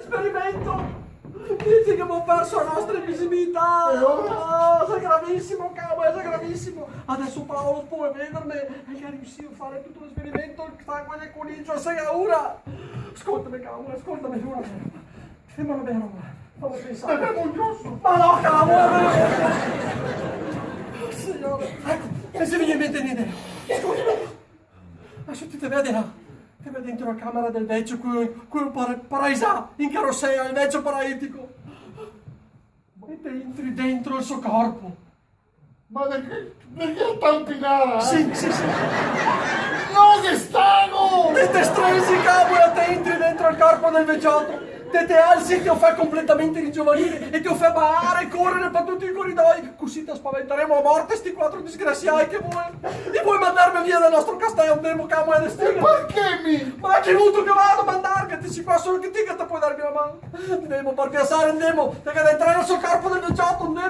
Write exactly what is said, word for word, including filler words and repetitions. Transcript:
Esperimento! Disi che gavemo perso la nostra invisibilità! E ora? Ah, xe gravisimo, cavolo, xe gravisimo! Deso Paolo pol vederme, e el ga riusìo a fare tuto l'esperimento, el sangue del coniglio, xe ora! Scoltame, cavolo, scoltame, ora. Femo na bela roba, femo pensare. Bevemo un giuso! Ma no, cavolo! Oh, Signore! Eco, me xe vegnù in mente un'idea! Scoltame! Deso ti te ve là, te ve dentro la camera del vecio, queo, queo para-, paraisà, in carosela, el vecio paraitico. E te entri dentro el so corpo. Ma de che, de che tampinada, eh? Sì, sì, sì. No, che stago! Te, te stresi, cavolo, e te entri dentro el corpo del vecioto. Te, te alzi, te lo fè completamente rigiovanire e te lo fè balare e corere par tuti i coridoi. Cusì te spaventaremo a morte sti quatro disgrasiai che vol. E vol mandarme via dal nostro casteo, ndemo, cavolo, de stighe. Parché mi? Ma a chi vuto che vado a mandarme? Te si qua solo che ti che te pol darme na man. Ndemo, par piasare, ndemo. Te ga da entrare nel so corpo del vecioto, ndemo.